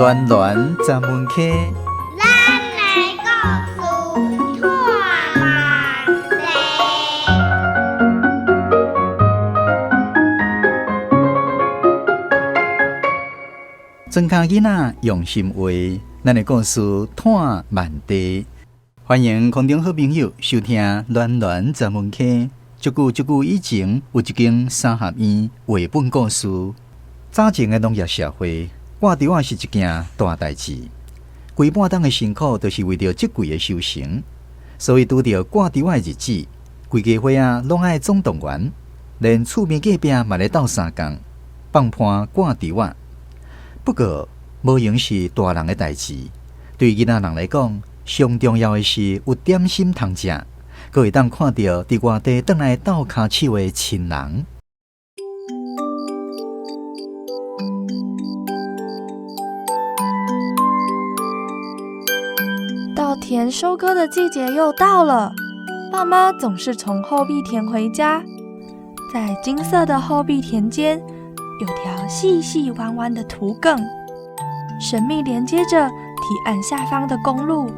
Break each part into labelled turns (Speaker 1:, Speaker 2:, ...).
Speaker 1: 暖暖十门溪，
Speaker 2: 咱的故事拖慢地。
Speaker 1: 庄跤囡仔用心画，咱的故事拖慢地。欢迎空中好朋友收听暖暖十门溪。足久足久以前，有一间三合院绘本故事。早前的农业社会，挂稻仔是一件大代志。规半冬的辛苦，都是为著这季的收成。所以拄著挂稻仔的日子，规家伙仔拢爱总动员，连厝边隔壁嘛咧斗相共，放伴挂稻仔。不过，无闲是大人的代志，对囡仔人来讲，上重要的是有点心通食，阁会当看著伫外地转来斗跤手的亲人。
Speaker 3: 稻田收割的季节又到了，爸妈总是从后壁田回家，在金色的后壁田间，有条细细弯弯的土埂，神秘连接着堤岸下方的公路。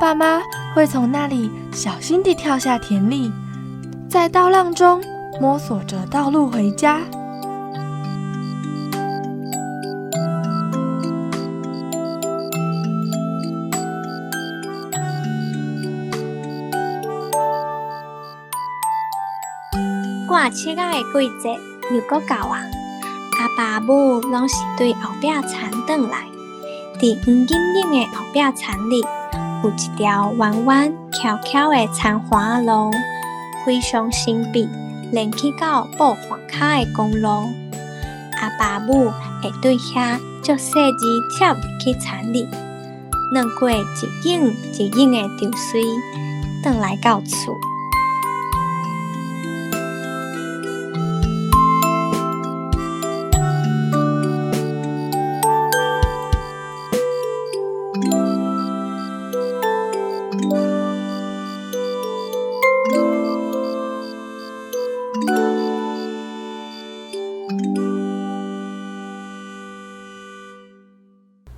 Speaker 3: 爸妈会从那里小心地跳下田里，在稻浪中摸索着道路回家。
Speaker 4: 挂七仔的季节又阁到啊！阿爸母拢是对后壁田转来，伫黄金金的后壁田里，有一条弯弯翘翘的田环路，非常神秘，连去到布环跤的公路。阿爸母会对遐足细腻跳入去田里，转过一涌一涌的稻穗，转来到厝。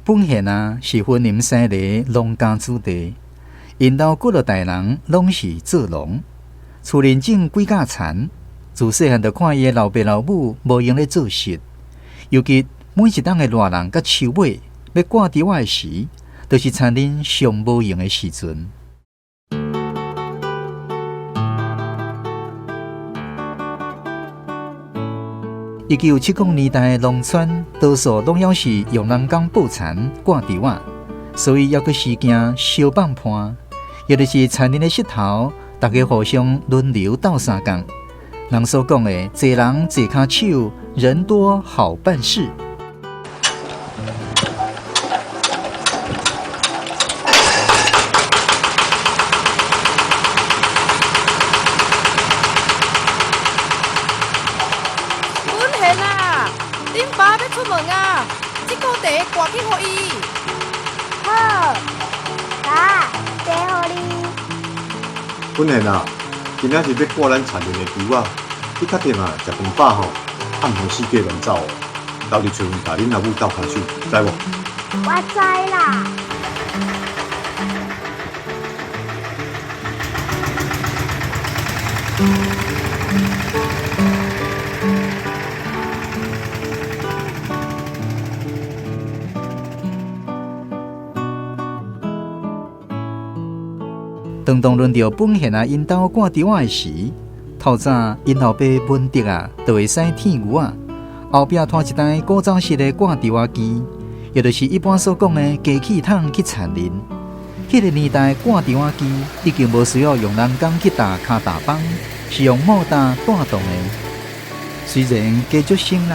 Speaker 1: 本县啊，是云林山里农家子弟，𪜶兜几落代人拢是做农，厝内种几架田，自细汉就看伊的老爸老母无闲咧做事，尤其每一冬的热人佮秋尾欲挂稻仔的时，就是田里上无闲的时阵。1970年代的农村，多数拢犹是用人工布田挂稻仔，所以犹阁时惊烧放伴，也就是田里的石头，大家互相轮流斗相共。人所讲的，济人济跤手，人多好办事。
Speaker 5: 本贤啊，恁爸欲出门啊，这箍茶挂去予伊。
Speaker 2: 好，爸，茶予你。
Speaker 6: 本贤啊，今仔日欲挂咱田里的稻仔，你较忝啊，食饭饱吼，啊毋通四界乱走哦，留伫厝共恁阿母斗跤手，知无？
Speaker 2: 我知啦。
Speaker 1: 当当轮著本县啊，𪜶兜挂稻仔的时，透早𪜶老爸文德啊，就会使剃牛仔，后壁拖一台古早式的挂稻仔机，也就是一般所讲的机器桶去田里。彼个年代挂稻仔机已经无需要用人工去踏跤踏枋，是用莫达带动的。虽然加足省力，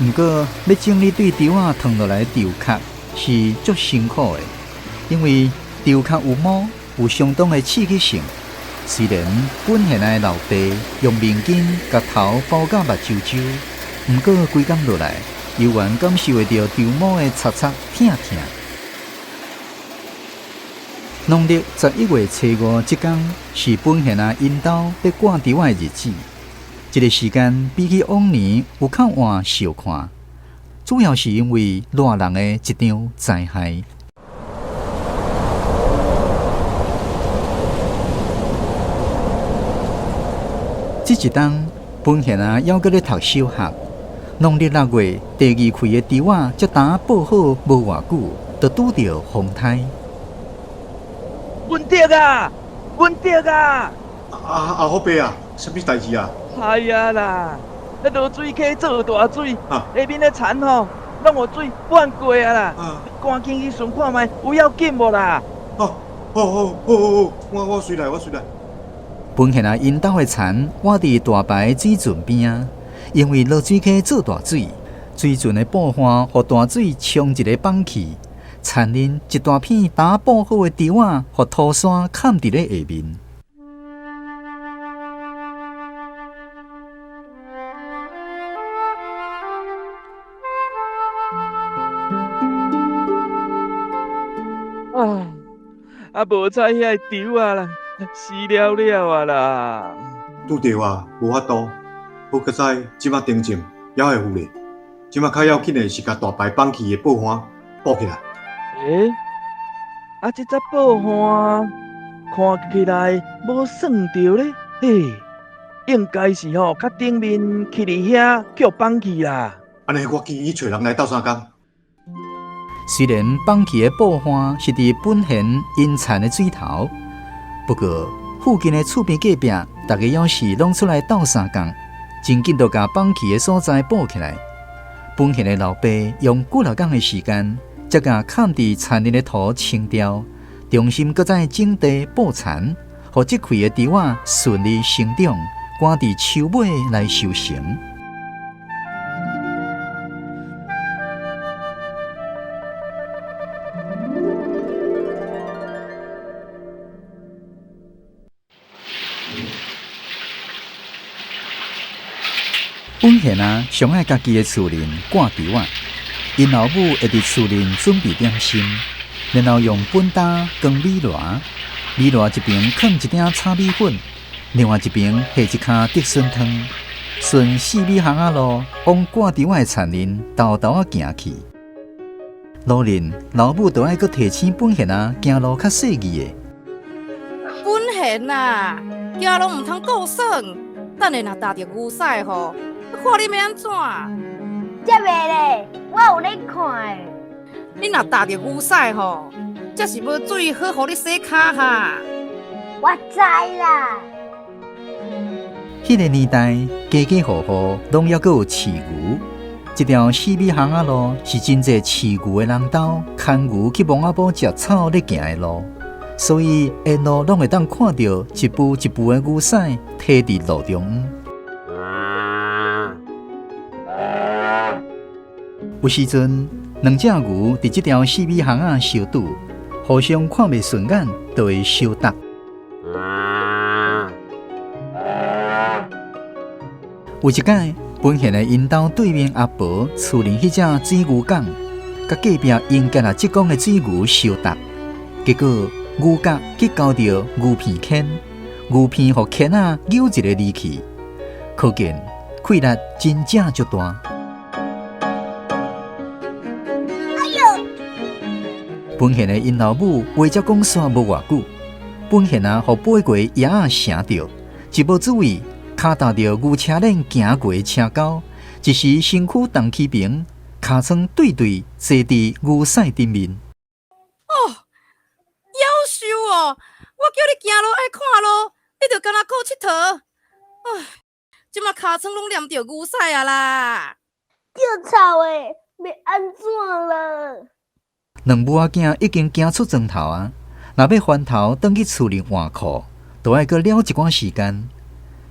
Speaker 1: 毋过欲整理对稻仔褪落来的稻壳是足辛苦的，因为稻壳有毛，有相当的刺激性。虽然本县的老爸用面巾共头包甲目睭周，毋过规工落来，犹原感受会著稻毛的擦擦疼疼。农历11月初5这天是本县啊𪜶兜欲挂稻仔的日子。这个时间比起往年有较晚相看。主要是因為熱人的一場災害。這一冬，本賢啊，猶閣咧讀小學。農曆六月第二開的豬仔，才剛抱好無偌久，就拄著風颱。
Speaker 7: 文德啊，文德啊！
Speaker 6: 阿虎伯啊，啥物代志啊？
Speaker 7: 哎呀啦，彼落水溪做大水，下面的田吼，攏予水漫過啊啦！趕緊去巡看覓，有要緊無啦？
Speaker 6: 哦，好好好好好，我隨來，我隨來。
Speaker 1: 本賢啊，𪜶兜的田倚佇大排水圳邊仔，因為落水溪做大水，水圳的布岸予大水沖一个枋去，田裡一大片打布好的稻仔，予土山崁佇咧下面。
Speaker 7: 啊！啊，無彩遐个稻仔啦，死了了啊啦！
Speaker 6: 拄著啊，無法度。好佳哉，這馬平靜，猶會赴咧。這馬較要緊的是共大排綁去的布岸補起來。
Speaker 7: 欸？啊，這只布岸看起來無算著咧，嘿，應該是吼較頂面徛佇遐予綁去啦。
Speaker 6: 按呢，我緊去揣人來鬥相共。
Speaker 1: 雖然綁去的布岸是佇本賢𪜶田的水頭，不過附近的厝邊隔壁，逐家猶是攏出來鬥相共，真緊就共綁去的所在補起來。本賢的老爸用幾若工的時間，才共崁佇田裡的土清掉，重新閣再整地布田，予這塊的稻仔順利生長，趕佇秋尾來收成。本賢啊，上愛家己的厝裡掛稻仔，𪜶老母會佇厝裡準備點心，然後用畚擔裝米糜，米糜一邊囥一鼎炒米粉，另外一邊下一跤竹筍湯，順四米巷仔路往掛稻仔的田裡沓沓仔行去。路面老母就愛閣提醒本賢啊，行路較細膩的。
Speaker 5: 本賢啊，行路毋通顧耍，等下若踏著牛屎吼，看你欲按怎？
Speaker 2: 才袂咧，我有咧看的。
Speaker 5: 你若踏著牛屎吼，才是無水好予你洗跤哈。
Speaker 2: 我知啦。
Speaker 1: 彼个年代，家家戶戶攏猶閣有飼牛。這條四米巷仔路是真濟飼牛的人兜牽牛去墓仔埔食草咧行的路，所以沿路攏會當看著一步一步的牛屎䖙佇路中央。有時陣，兩隻牛佇這條四米巷仔相拄，互相看袂順眼，就會相打。有一擺，本賢的𪜶兜對面阿婆厝裡彼隻水牛犅，佮隔壁英傑阿職工的水牛相打，結果牛角去勾著牛鼻牽，牛鼻予牽仔扭一个離去，可見氣力真正足大。
Speaker 2: 哎喲！
Speaker 1: 本賢的𪜶老母話才講煞無偌久，本賢啊，予飛過野仔聲著，一無注意，跤踏著牛車輪行過的車溝，一時身軀動起平，尻川對對坐佇牛屎頂面。
Speaker 5: 哦，夭壽哦！我叫你行路愛看路，你就干焦顧𨑨迌。唉，這馬尻川攏黏著牛屎啊啦！
Speaker 2: 足臭的，欲按怎啦？
Speaker 1: 兩母仔囝已經行出庄頭啊，若欲翻頭轉去厝裡換褲，就愛閣了一寡時間。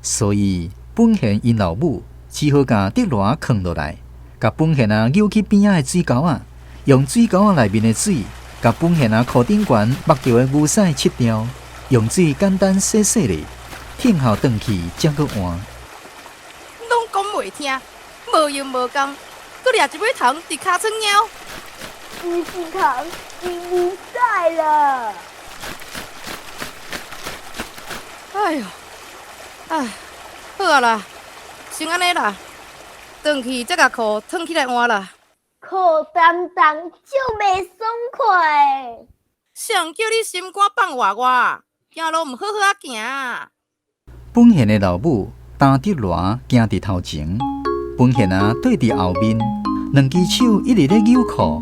Speaker 1: 所以本賢𪜶老母只好共竹籮囥落來，共本賢仔扭去邊仔的水溝仔，用水溝仔內面的水，共本賢仔褲頂懸目著的牛屎拭掉，用水簡單洗洗咧，聽候轉去才閣換。
Speaker 5: 攏講袂聽，無用無工，閣掠一尾蟲佇尻川貓。
Speaker 2: 毋是蟲，是牛屎啦！
Speaker 5: 哎喲，哎，好啊啦，先按呢啦，轉去才共褲褪起來換啦。
Speaker 2: 裤澹澹，足袂爽快。
Speaker 5: 谁叫你心肝放活活，行路毋好好仔行。
Speaker 1: 本贤的老母担竹篮行伫头前，本贤仔缀伫后面，两支手一直咧扭裤。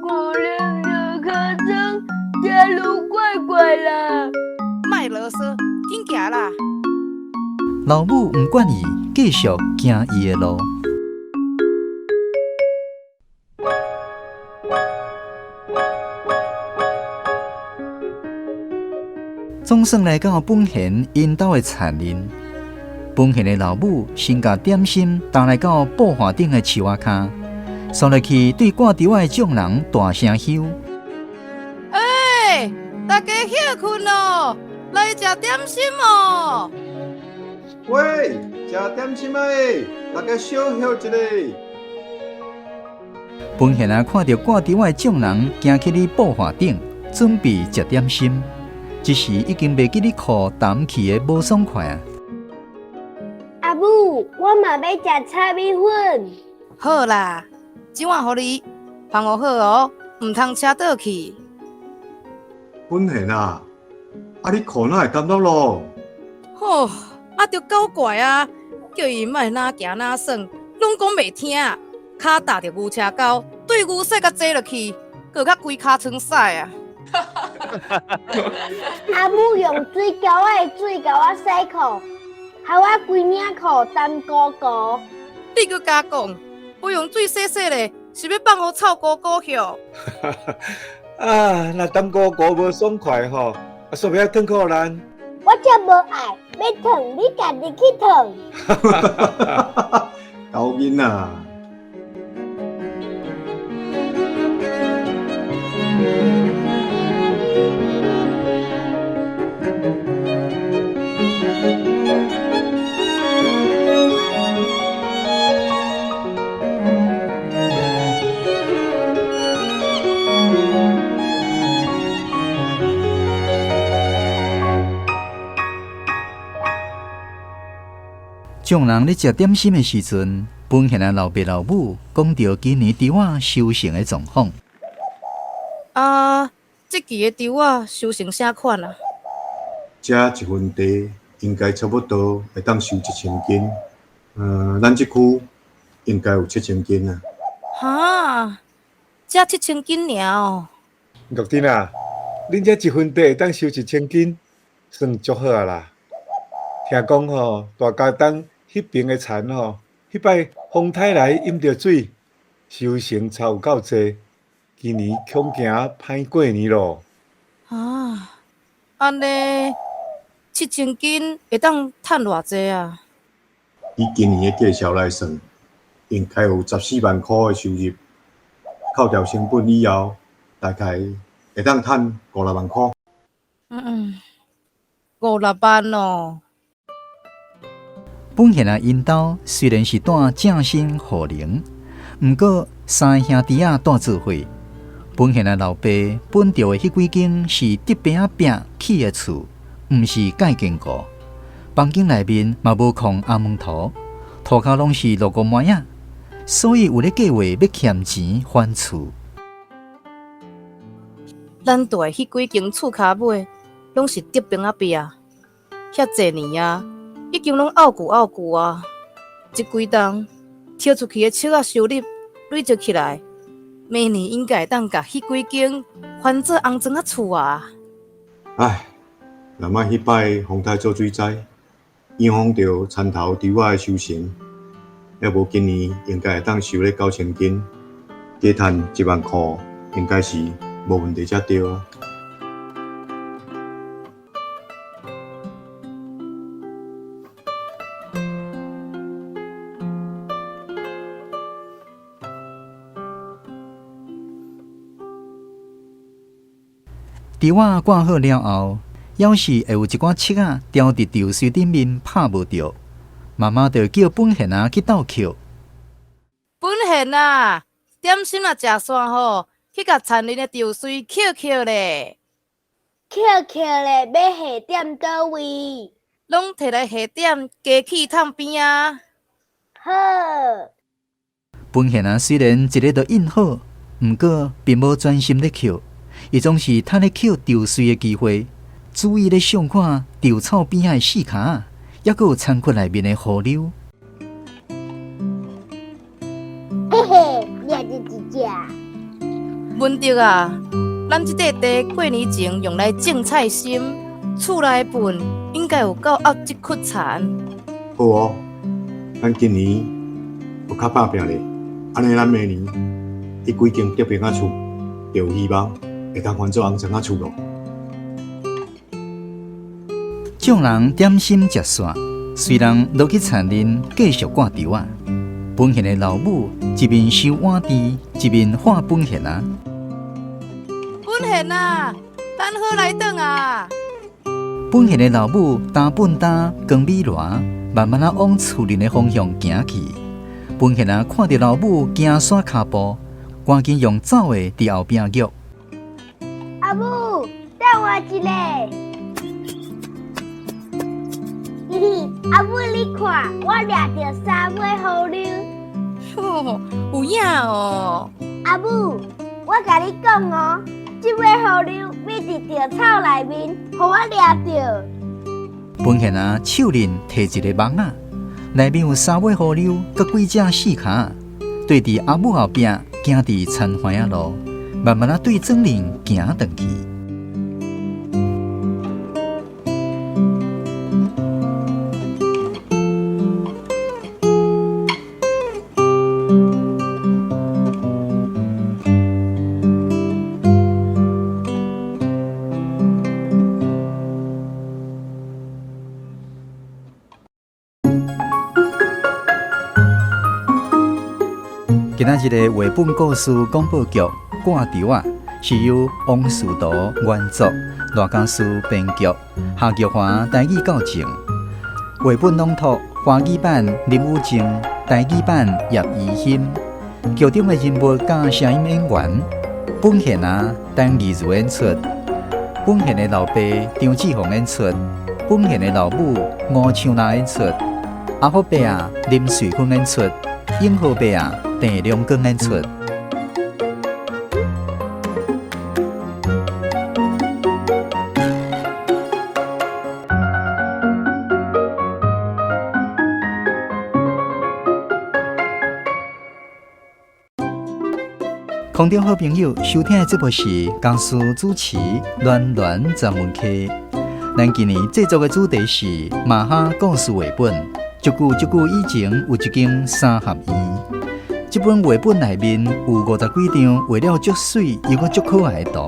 Speaker 2: 我两个尻川行路怪怪啦。
Speaker 5: 莫啰嗦，紧行啦！
Speaker 1: 老母毋管伊，继续行伊的路。总算来到本贤𪜶兜的田林，本贤的老母先共点心担来到布华顶的树仔跤，煞落去对挂猪仔的众人大声喊：
Speaker 5: 欸，大家歇睏咯，来食点心哦！
Speaker 6: 喂，食点心啊！大家小歇一下。
Speaker 1: 本贤仔看著挂猪仔的众人行去咧布华顶，准备食点心。这时已经袂记得裤澹去的无爽快啊！
Speaker 2: 阿母，我嘛欲食炒米粉。
Speaker 5: 好啦，这碗予你，放予好哦，毋通车倒去。
Speaker 6: 本贤啊，啊你裤哪会澹落咯？
Speaker 5: 吼，啊著搞怪啊！叫伊莫哪行哪耍，拢讲袂听，跤踏著牛车沟，对牛屎共坐落去，阁较规尻川屎啊！
Speaker 2: 阿母用水沟仔的水共我洗裤，害我规领裤澹糊糊。
Speaker 5: 你阁敢讲？不用水洗洗咧，是欲放予臭糊糊哟？
Speaker 8: 啊，若澹糊糊无爽快吼，啊，煞欲爱褪裤咱。
Speaker 2: 我才无爱，欲褪你家己去褪。
Speaker 6: 狗囡仔！
Speaker 1: 众人咧食点心的时阵，本贤的老爸老母讲著今年猪仔收成的状况。
Speaker 5: 啊，这期的猪仔收成啥款啊？
Speaker 6: 这一分地应该差不多会当收1000斤。咱这区应该有7000斤啊。
Speaker 5: 哈，才7000斤尔哦。
Speaker 8: 玉珍啊，恁这一分地会当收1000斤，算足好啊啦。听讲吼，大家东彼边的田吼，彼摆风台来淹著水，收成差有够济。今年恐惊歹过年咯。
Speaker 5: 啊，按呢7000斤会当趁偌济啊？
Speaker 6: 以今年的价数来算，应该有14万箍的收入，扣掉成本以后，大概会当趁5、6万箍。
Speaker 5: 5、6万哦。
Speaker 1: 本贤仔𪜶兜虽然是住正新雨林，毋过三个兄弟仔住做伙。本贤仔老爸分著的彼几间是竹棚仔壁起的厝，毋是盖坚固。房间内面嘛无空红门涂，涂跤拢是落五麦仔，所以有咧计划欲欠钱还厝。
Speaker 5: 咱住的彼几间厝跤尾，拢是竹棚仔壁，遐济年啊，已经拢漚旧漚旧啊！这几冬抽出去的石仔收入累积起来，明年应该会当共彼几间翻做红砖仔厝啊！
Speaker 6: 唉，若莫彼摆风台做水灾，影响著田头猪仔的收成，抑无今年应该会当收咧9000斤，加趁1万箍，应该是无问题才对啊。
Speaker 1: 猪仔挂好了后，犹是会有一寡粟仔牢伫稻穗顶面拍无著，妈妈就叫本贤仔去斗捡。
Speaker 5: 本贤啊，点心若食煞吼，去共田里的稻穗捡捡咧。
Speaker 2: 捡捡咧，欲下点佗位？
Speaker 5: 拢提来下点加气桶边啊。
Speaker 2: 好。
Speaker 1: 本賢仔雖然一个都印好，毋過並無專心咧抾，伊總是趁咧抾稻穗的機會，注意咧相看稻草邊仔的四跤，抑閣有田窟內面的河流。
Speaker 2: 嘿嘿，掠著一隻。
Speaker 5: 文德啊，咱這塊地過年前用來種菜心，厝內的糞應該有夠漚這窟田。
Speaker 6: 好哦，咱今年閣較打拚咧，按呢咱明年彼幾間竹棚仔厝就有希望會當翻做紅庄仔厝囉。
Speaker 1: 眾人點心食煞，隨人落去田裡繼續割稻仔。本賢的老母一面收碗箸，一面喊本賢仔。
Speaker 5: 本賢啊，等好來轉啊！
Speaker 1: 本賢的老母擔糞擔扛米籃，慢慢仔往厝裡的方向行去。本賢仔看著老母行煞跤步，趕緊用走的佇後壁約。
Speaker 2: 阿母，等我一下。嘻嘻，阿母你看，我掠著三尾河鰡。
Speaker 5: 吼，有影哦！
Speaker 2: 阿母，我共你講哦，這尾河鰡覕佇稻草內面，予我掠著。
Speaker 1: 本賢仔手裡提一個網仔，內面有三尾河鰡，閣幾隻四跤，對佇阿母後壁行佇田環仔路，慢慢仔對庄裡行轉去。今仔日的繪本故事廣播劇《割稻仔》是由王樹圖原作，賴家書編劇，夏玉華台語教正。繪本朗讀華語版林雨靜，台語版葉怡欣。劇中的人物佮聲音演員，本賢仔陳義如演出，本賢的老爸張志宏演出，本賢的老母吳秋娜演出，阿福伯仔林瑞坤演出，永和伯仔鄭良光演出。空中好朋友收聽的節目是江蘇主持暖暖專門客。咱今年製作的主題是馬哈故事繪本。足久足久以前有一間三合院，這本繪本內面有50幾張畫了足媠又閣足可愛的圖，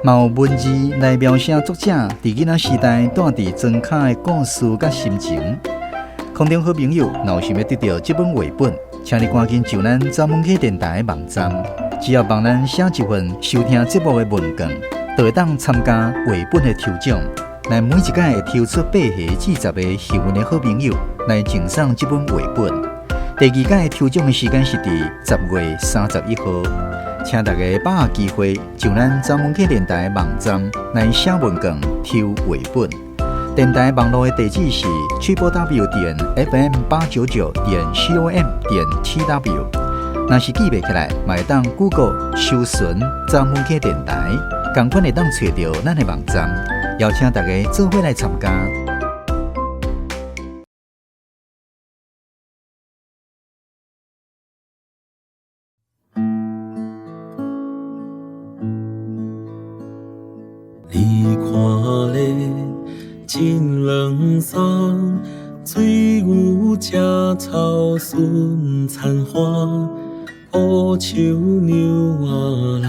Speaker 1: 嘛有文字來描寫作者佇囡仔時代住佇莊跤的故事佮心情。空中好朋友，若有想欲得著這本繪本，請你趕緊上咱查門溪電台的網站，只要幫咱寫一份收聽節目的問卷，就會當參加繪本的抽獎。咱每一屆會抽出8個至10個幸運的好朋友來贈送這本繪本。第二屆抽獎的時間是佇10月31號，請大家把握機會上咱查門溪電台網站來寫問卷抽繪本。電台網路的地址是 www.fm899.com.tw。若是記袂起來，嘛會當 Google 搜尋查門溪電台，仝款會當揣著咱的網站。邀請大家做伙來參加。
Speaker 9: 你看咧，真冷爽，水牛食草顺田花，乌秋娘仔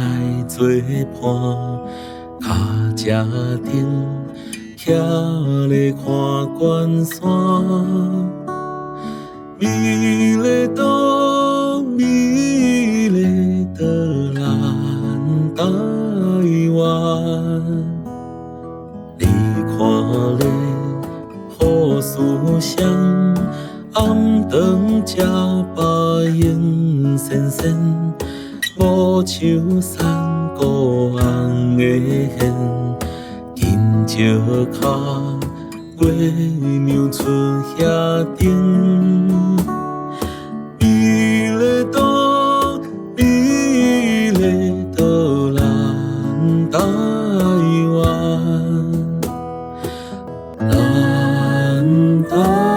Speaker 9: 来做伴，跤车顶徛咧看关山，美丽岛，美丽的咱台湾。你看咧，好思想，暗顿食饱闲仙仙，无像山谷红的线，金石跤，月娘出遐顶，美丽岛。啊。